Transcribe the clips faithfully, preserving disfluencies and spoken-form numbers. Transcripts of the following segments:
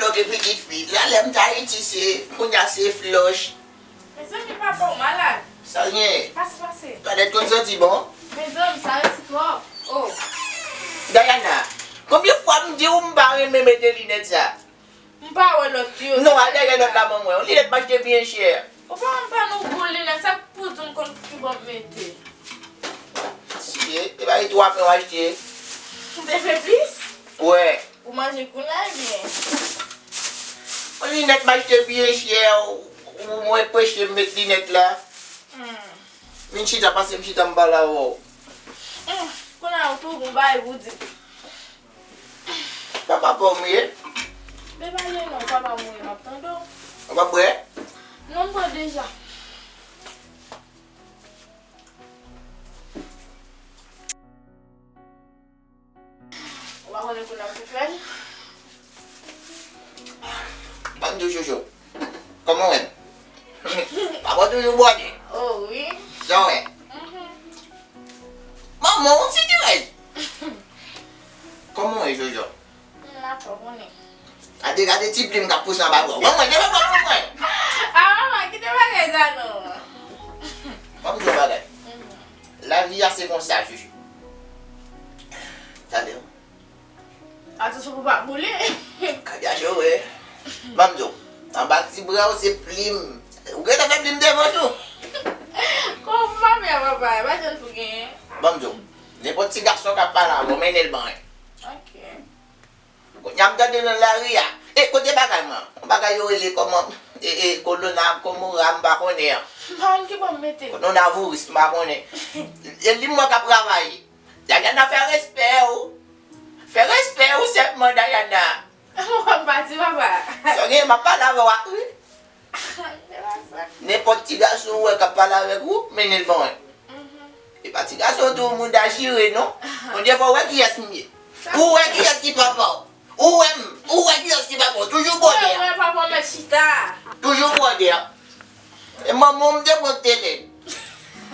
Ok, pitit fi. Lè m t Ayiti, se, kounye a se flòch. Mezanmi, papa, w malad. Sa l gen? Pase, pase. Twalèt konn santi bon? Mezanmi, sa resi twòp. Oh. Diana, konbyen fwa m di w m pa renmen mete linèt sa? M pa wè lòt yo. Non, al dèyè lòt la ban mwen. Yon linèt m achte byen chè. Ou pa wè m pa nou gwo linèt, sa k pou di m konn ki bò m mete? Siye, e pa gen twa mil w achte? M te fè plis? Wè. Ou manje kounye a, ebyen. Yon linèt m achte byen chè, ou, ou mwen preche m met linèt la. Hmm. Vin chita, pase m chita, m pale avè w. Hmm. Kounye a, ou tou gon bagay pou di. Papa pa w m ye? Bebe, ale non, papa mouri, m ap tande w. Ou pa bwè? Non, m bwè deja. Ou pa konnen kounye a m te fè l? Ban m di w, Jojo. Kòman w wè m? Papa toujou bwòde. Oh, wi. Sa w wè? Mhm. Manman, w sitirèz. Kòman w wè, Jojo? M la fò konnen. Gade, gade ti plim k ap pouse anba bra w. Ban mwen, devan bra w, ban mwen. Ah, manman, kite bagay sa non. Ban m di w yon bagay. Mhm. Lavi a se konsa, Jojo. Tande w. Atann pou pa boule. Kabya cho, wi. Ban m di w. Anba ti bra w se plim. Ou gentan fè plim devan tou. Kòman pou pa fè, papa? E pa jèn pou genyen. Ban m di w. Nenpòt ti gason k ap pale avè w, mennen l ban mwen. Ok. Kounye a m tande nan lari a. E, kote bagay mwen? Yon bagay yo rele kòman? E, e, kolona, komora, m pa konnen an. M pa konn ki bò m mete l. Kononaviris, m pa konnen. E li mwen k ap travay. Diana, fè respè w. Fè respè w sèlman, Diana. Mwen pa di, papa. Sa w genyen, m ap pale avè w a, wi. Se pa sa. Nenpòt ti gason ou wè k ap pale avèk ou, mennen l ban mwen. Mhm. E pa ti gason tou, moun dachire, non. Yon de fwa, ou wè kiyès m ye. Ou wè kiyès ki papa w. Ou wè m, ou wè kiyès ki papa w. Toujou bwòdè a. Mwen, papa w mèt chita. Toujou bwòdè a. E manman w m te pran te lèd.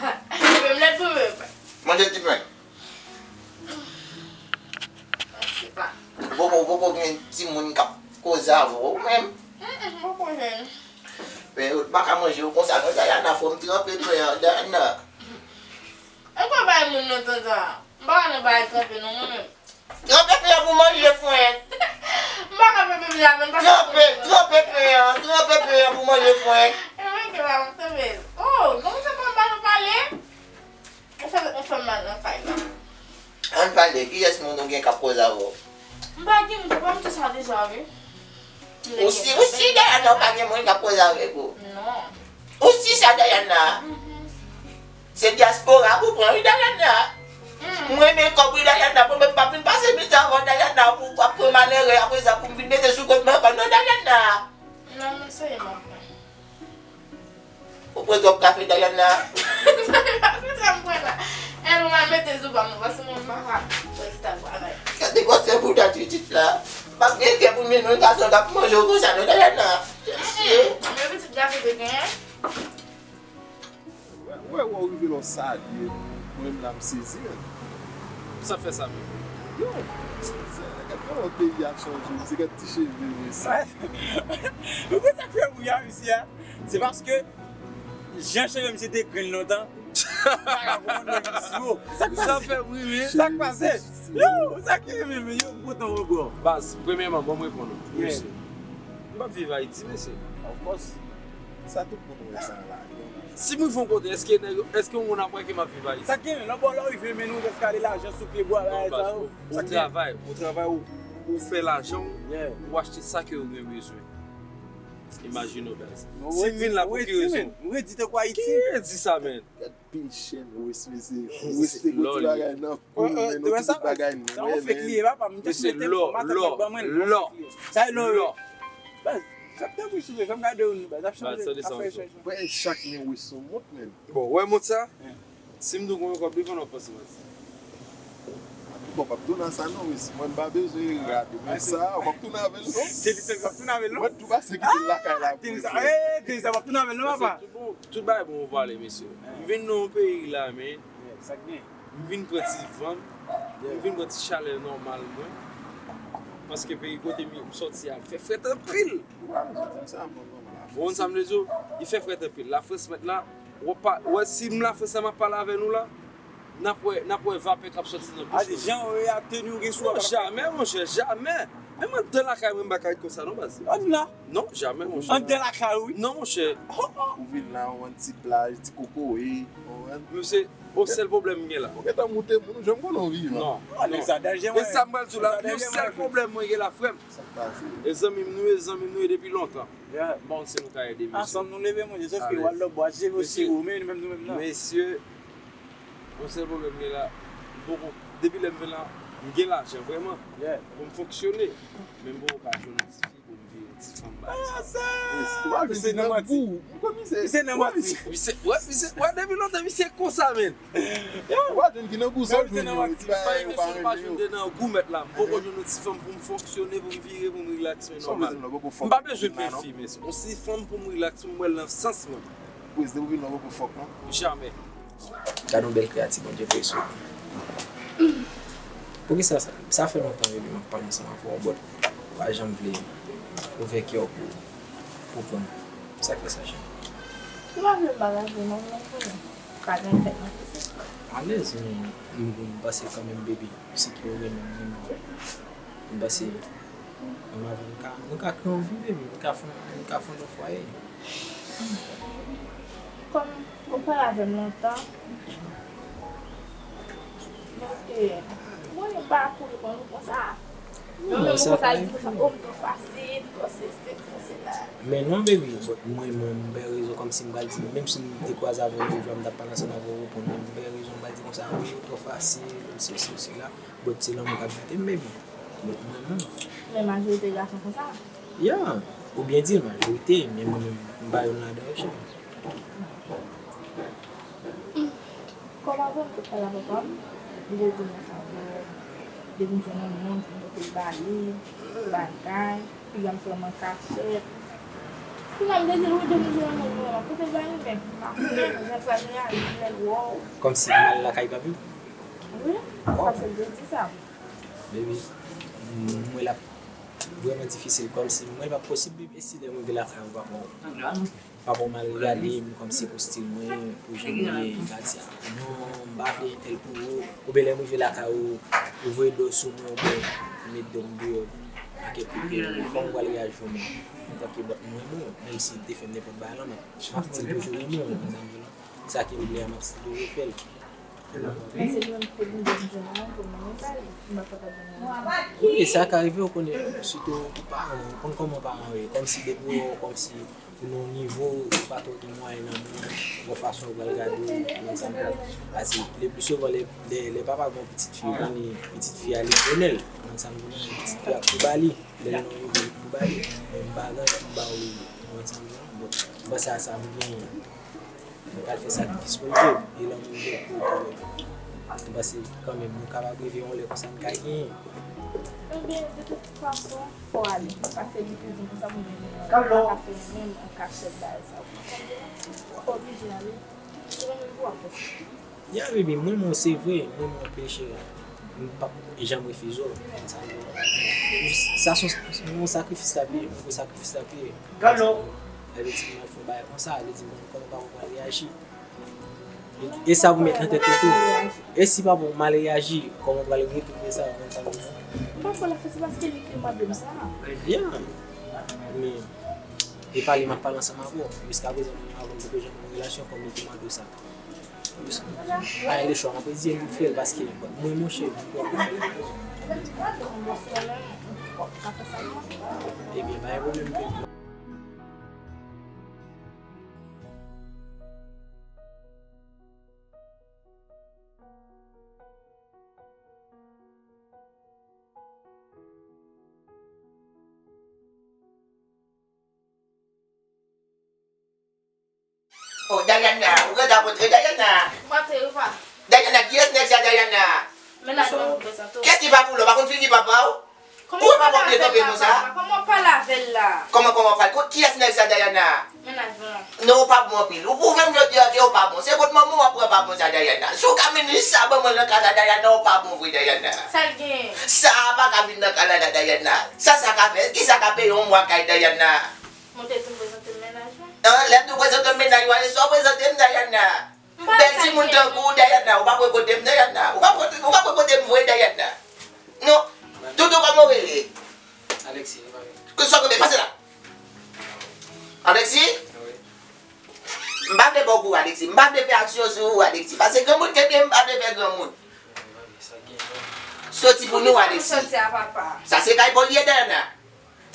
Mwen lèd pou mwen. Mwen te di mwen. Mwen se pa. Ou poko, ou poko gen timoun k ap koze avè w, ou menm. Mm, mm, m poko jèn. Men yo pa ka manje yo konsa non, Diana, fò m tranpe pen an, Diana. E kwa bay moun nan tanzan? M pa nan bay tranpe non, mwen menm. Tranpe pen an pou manje frenk. M pa ka tranpe pen an, men m pa tranpe, tranpe pen an, tranpe pen an pou manje frenk. E mwen ke pa m tranpe. Oh, kòman se pa m ba nou pale? Ou fè, ou fè m mal nan kay la. Ann pale, kiyès moun ou gen k ap koze avè w? M pa gen moun, papa m di sa deja, wi. Ou si, ou si Diana, ou pa gen moun k ap koze avèk ou? Non. Ou si sa, Diana? Mhm. Se dyaspora pou pran, wi, Diana. Mm. Mwen renmen kòb, wi, Diana, bon, men m p ap vin pase mizè avè w, Diana, pou w ap pran malere, apre sa, pou m vin mete sou kont mwen ankò, non, Diana. Non, non, serye, m ap pran. Ou pran twòp kafe, Diana. Sa m pran la. E nou mal mete sou pa m, paske mwen pa ka pran ti tak bagay. Gade gwosè bouda pitit la. M ap gen kè pou m jwenn yon gason k ap manje w konsa, non, Diana. Mesye. Men pitit gason te genyen. Wè, wè, wè, w rive la w salye m. Mwen menm la, m sezi, men. Sa fè sa menm? Yo, se, gad kòman peyi a chanje, se gad ti cheve, mesye. Ou konn sa k fè m ri a, mesye a? Se paske jan cheve m se te grenn lontan. M pa ka konprann mwen vin siwo. Sa k pase? Sa fè m ri, wi. Sa k pase? Yo, sa ki rive, men yo, m kontan wè w, bro. Baz, premyèman, ban m reponn ou. Yeah. Mèsi. M p ap viv Ayiti, mesye. Of course. Sa tout moun wè sa la. Si m rive yon kote, èske nèg yo, èske yon moun ap wè ke m ap viv Ayiti? Sa k genyen? Nan bò la w rive, men nou prèske ale lajan sou pye bwa, bagay sa yo. Non, baz, ou, ou travay, ou travay, ou, ou fè lajan w, yeah, ou achte sa ke ou gen bezwen. Imajine w, baz. Si m vin la pou ki rezon? Ou redi tankou Ayiti. Ki redi sa, men? Gad pil chèn, wès, mesye. Wès te gon ti bagay nan kou, men nou ti tout bagay nèt. Sa yon fake li ye, papa. M te mete matant mwen ban mwen l, yon fake li ye. Sa e lò, lò. Baz, sa k te kou sou fè m gade w, baz, ap chanje, ap fè chanje. Mwen chak men wès son mont, men. Bon, wè mont sa? Si m di w konbyen kòb li vann, w ap panse mwen. Bon, p ap tounen sa non, mesye. Mwen m pa bezwen rade. Men sa, w ap tounen avè l non. Te di se w ap tounen avè l non. Mwen tou pase kite l lakay la pou l. Te di sa, w ap tounen avè l non, papa. Tout bon, tout bagay bon pou pale, mesye. M vin nan yon peyi la, men. Yeah, sa k gen? M vin pran ti van, m vin pran ti chalè nòmal mwen. Paske peyi kote m sòti a, fè frèt anpil. Ou pa bezwen di m sa, mwen, mwen, mwen. Ou konn sa m vle di w? Li fè frèt anpil. Lafrans mèt la, w ap pa, w wè, si m Lafrans la, m ap pale avè nou la, n ap wè, n ap wè vapè k ap sòti nan bouch nou. A di jan w ye a, teni w gen sou a. Non, jamè, monchè, jamè. Menm anndan lakay mwen, m pa ka ret konsa, non, baz. Anndan? Non, jamè, monchè. Anndan lakay ou, wi. Non, monchè. Ou vin la, w wè ti plaj, ti kokoye, w konprann? Mesye, yon sèl pwoblèm m gen la. Ou gentan moute moun, ou janm konnen w vivan. Non, non. Nèg sa danje, mwen. E sa m pral di w la, yon sèl pwoblèm mwen gen la, frè m. Sa k pase? E zanmi m nou ye, zanmi m nou ye depi lontan. M pa konn si nou ka ede mesye. Ansanm nou leve, monchè, sòf ke w al lòtbò, jere w si ou, men nou menm, nou menm nan. Mesye, yon sèl pwoblèm m gen la, m poko, depi lè m vin la, m gen lajan vrèman pou m fonksyone, men m poko ka jwenn yon ti fi pou m vire yon ti fanm ba li. Misye nan manti. Misye nan manti. Misye, wè, misye, wè, depi lontan, misye konsa, menn. Ou pa jwenn ki nan gou sa w jwenn yo, ti bagay yo pa renmen yo. Nan gou mèt la, m poko jwenn yon ti fanm pou m fonksyone, pou m vire, pou m rilaks, men nòmal. M pa bezwen bèl fi, men yon ti fanm pou m rilaks, pou m wè l nan sans mwen. Ou vin lòt bò pou fòk, non? Jamè. Gade yon bèl kreyati Bondye voye sou ou. Poukisa sa? Sa fè lontan, baby, m ap pale ansanm avè w, but ou pa janm vle ouvè kè w pou, pou konn sa k fè sa, Jamè. Ou pa vle m bagay vre, non, non, non. Pa gen fèt nan prizon. Alèz, men m, m, m panse kanmenm, baby, si ke w renmen m, renmen m. M panse, menm avè m, nou ka, nou ka kreye yon vi, baby, nou ka fon-, nou ka fonde yon fwaye. Kòm ou pale avè m lontan, donk, ou konnen m pa kouri konn ou konsa. Non, men sa ka rive. Oh, m twò fasil, m twò sesi, m twò sela. Men non, baby, but mwen, mwen, m bèl rezon kòmsi m pral di, menm si m te kwaze avè w yon jou a, m t ap pale ansanm avè w, ou konn, men m bèl rezon, m pral di konsa, wi, ou twò fasil, ou sesi, ou sela. But se lanmou k ap jete m, baby. But mwen menm. Men majorite gason konsa. Ya, ou byen di l, majorite, men mwen menm, m pa youn ladan yo, cheri. Kòm avan m te pale avè papa m, li te di m konsa, bon, depi m jwenn yon moun, m pote l ba li, bagay, piga m fè m an kachèt. Piga m te di l, wi, depi m jwenn yon moun, m ap pote l ba li, men m pa konnen, jan sa gen a, li lè l wè w. Kòmsi m al lakay papi w? Wi, paske l te di sa. Baby, m wè l ap vrèman difisil, kòmsi m wè l p ap posib, baby, e si lè m rive lakay ou papa w, papa w mal gade m, kòmsi pou stil mwen, pou jan m ye, li ka di, a, non, m pa vle entèl pou ou, oubyen lè m rive lakay ou, ou voye do sou mwen, oubyen ou met do m deyò, ak epi, kòman w pral reyaji ou menm? Antanke but mwen, mwen, menm si l te fè m nenpòt bagay la, m ap, m ap still toujou renmen w, ou konprann sa m vle di w la? Sa ke m vle a, m ap still toujou fè l. Wi, sa ka rive, ou konnen, sitou pou paran, ou konn kòman paran yo ye, kòmsi depi w wè w kòmsi ou nan yon nivo, ou pa twò gen mwayen nan men w, gon fason yo pral gade w, ou konn sa m di w la. Paske le pli souvan, lè, lè, lè papa gen yon pitit fi, ou konnen pitit fi a li bonè l, ou konn sa m di w la, pitit fi a pou ba li, lè l nan yon nivo pou ba li, men m pa gen anyen pou ba w, ou konn sa m di w la, bon, bon, sa, sa m genyen. Nou pral fè sakrifis pou nou viv, e lanmou nou gen pou nou viv. Nou panse kanmenm nou kapab rive yon lè konsa n ka genyen. Ebyen, de tout fason, fò w ale. Paske li tou di konsa pou nou pa ka fè menm an kachèt bagay sa. Ou oblije ale. Se lanmou pou w ap fè sa. Ya, baby, mwen, mwen, se vre, mwen, mwen, peche. M p ap janm refize w. Sa se yon, se yon sakrifis l ap ye, yon gwo sakrifis l ap ye. Sa vle di m al fè yon bagay konsa, sa vle di m kòman papa w pral reyaji. E, e sa pou mete nan tèt ou tou. E si papa w mal reyaji, kòman w pral retouve sa, ou konn sa m di? M pa kwè l ap fè sa paske li te mande m sa. Ya. Men, e pale m ap pale ansanm avè w. Jiskaprezan, mwen avè w, nou poko janm gen yon relasyon kòm li te mande w sa. Pa gen lechwa, m ap ezeye pou m fè l paske mwen, monchè, m kwè pou m fè l. Ebyen, pa gen pwoblèm, baby. Oh, Diana, ou gentan rantre, Diana. Mwen te rive. Diana, kiyès nèg sa, Diana? Men la, mwen prezante w. Kiyès ki pa pou lò? Pa konn figi papa w? Kòman papa w byen kanpe konsa? Kòman pale avè l la? Kòman, kòman pale? Kiyès nèg sa, Diana? Mennaj mwen an. Non, ou pa bon anpil. Ou pwouve m jodi a ke ou pa bon. Se kot manman w ap pran pa bon sa, Dayana. Si w ka mennen sa ban mwen nan kay la, Dayana, ou pa bon vre, Dayana. Sa l genyen? Sa a pa ka vin nan kay la, Dayana. Sa, sa ka fè? Kisa ka peye yon mwa kay, Dayana? Mwen te di m prezante m mennaj mwen. An, lè m di w prezante m mennaj mwen, sa w prezante m, Dayana? Bèl timoun tankou w, Dayana, ou pa pran kote m, Dayana. Ou pa pran, ou pa pran kote m vre, Dayana. Non. Doudou, kòman w rele? Alexis, e pa vre. Ki sa w rele? Pase la. Alexis? Wi. M pa vle ba w kou, Alexis. M pa vle fè aksyon sou ou, Alexis. Paske granmoun ke byen, m pa vle fè granmoun. Sa gen non. Soti pou nou, Alexis. Soti a papa. Sa se kay pa w li ye, Dayana.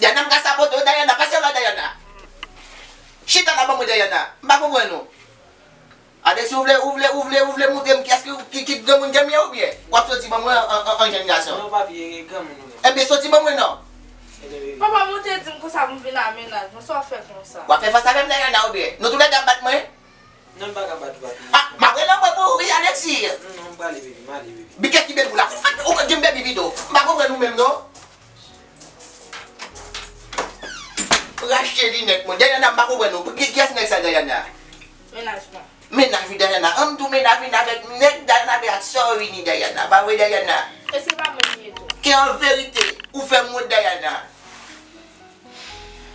Dayana, m ka sapote w, Dayana. Pase la, Dayana. Chita la ban mwen, Dayana. M pa konprann ou. Alexis, ou vle, ou vle, ou vle, ou vle montre m kiyès ki, ki, ki granmoun ke m ye oubyen w ap soti ban mwen an, an, an jèn gason? Non, papi, e granmoun ou ye. Enben, soti ban mwen non. Papa, mwen te di m konsa pou m vin a mennaj mwen, sa w ap fè konsa? W ap fè fas avè m, Dayana, oubyen? Nou toulède ap bat mwen? Non, m pa ka bat ou, papi. Ah, m ap rele anmwe pou ou, wi, Alexis. Non, non, m prale, baby, m ale, baby. Bi kèt ki bèl pou la. Ou di m baby pito. M pa konprann ou menm, non. Rache linèt mwen. Dayana, m pa konprann ou. Ki, kiyès nèg sa, Dayana? Mennaj mwen. Mennaj wi, Dayana. An m di w mennaj wi, avèk nèg Dayana, avèk sa w vini, Dayana. Pa vre, Dayana? E se pa mwen li ye tou. Ke an verite, ou fè m wont, Dayana.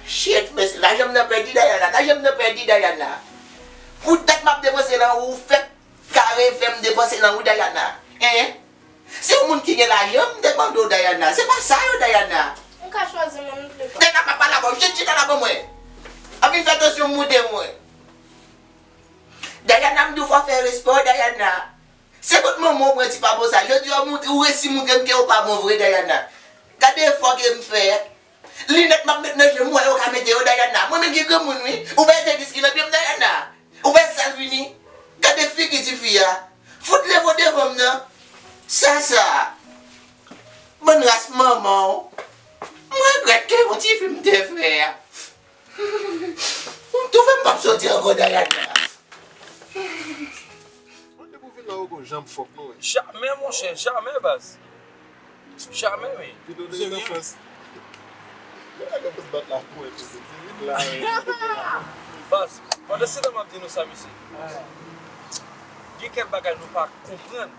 Shit, mesye, lajan m nan pèdi, Dayana. Lajan m nan pèdi, Dayana. Poutèt m ap depanse lan ou, ou fèk kare fè m depanse lan ou, Dayana. Hein? Se yon moun ki gen lajan, m te mande w, Dayana. Se pa sa yo, Dayana. Ou ka chwazi moun ou vle pa. Dayana, pa pale avè w. Chita, chita la ban mwen. Anpi fè tansyon m monte mwen. Dayana, m di w fò fè respè w, Dayana. Se kot manman w pran ti pa bon sa. Jodi a, ou montre, ou resi montre m ke ou pa bon vre, Dayana. Gade efò ke m fè. Linèt m ap met nan je m, ou wè yo ka mete yo, Dayana. Mwen menm gen granmoun, wi. Ou wè tènis ki nan pye m, Dayana. Ou wè sa l vini. Gade figi tifi a. Fout leve w devan m nan. Sa, sa. Bann ras manman w. M regrèt ke yon tifi m te fè a. Ou tou fè m p ap soti ankò, Dayana. Mwen depi w vin la, ou gon janm fòk non, wi. Jamè, monchè, jamè, baz. Jamè, wi. Pito te ret an Frans. Mwen la gen plis bat la pou mwen, pito. Se vin la, wi. Baz, pandan se tan m ap di nou sa, mesye. Gen kèk bagay nou pa konprann.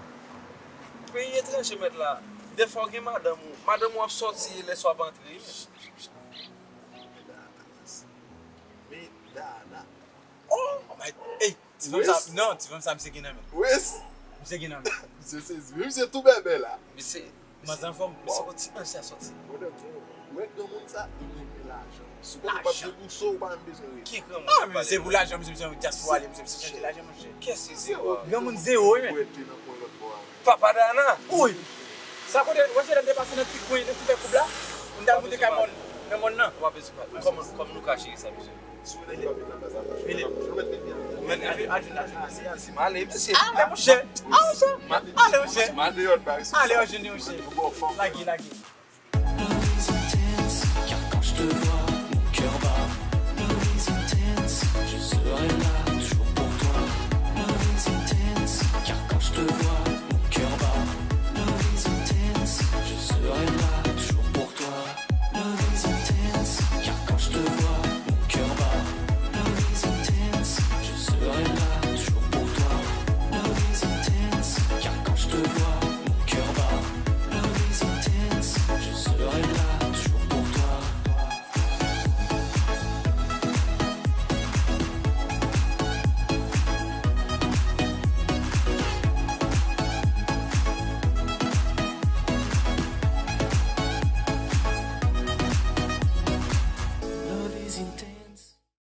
Peyi etranje, mèt la, defwa w gen madanm ou. Madanm ou ap sòti lè swa pa antre. Men Dayana. Oh my, hey, ti fanm sa, non, ti fanm sa, misye gen nan men. Wes. Misye gen nan men. Misye sezi. Men misye tou bèbè la. Misye, manzè anfòm, misye gon ti ansyen sòti. Mwen, mwen, granmoun sa, li renmen lajan. Si w pa debouse, ou pa menm bezwen rele. Ki granmoun? Ah, men se pou lajan, misye bezwen dyaspora, li, misye bezwen chanje lajan, monchè. Kiyès ki zewo a? Granmoun zewo, wi, men. Papa Dayana. Wi. Sa kote, wè se lè m te pase nan ti kwen, nan ti fè koub la, m t al moute kay mòn, nan mòn nan. Ou pa bezwen pale. Kòm, kòm nou ka jere sa, mesye? Mele. Mele. Ale, mesye. Ale, monchè. Ale, monchè. Ale, monchè. Ale, monchè. Lage, lage. Louise Intense, car quand je te vois, mon cœur bat. Louise Intense, je serai là, toujours pour toi. Louise Intense, car quand je te vois,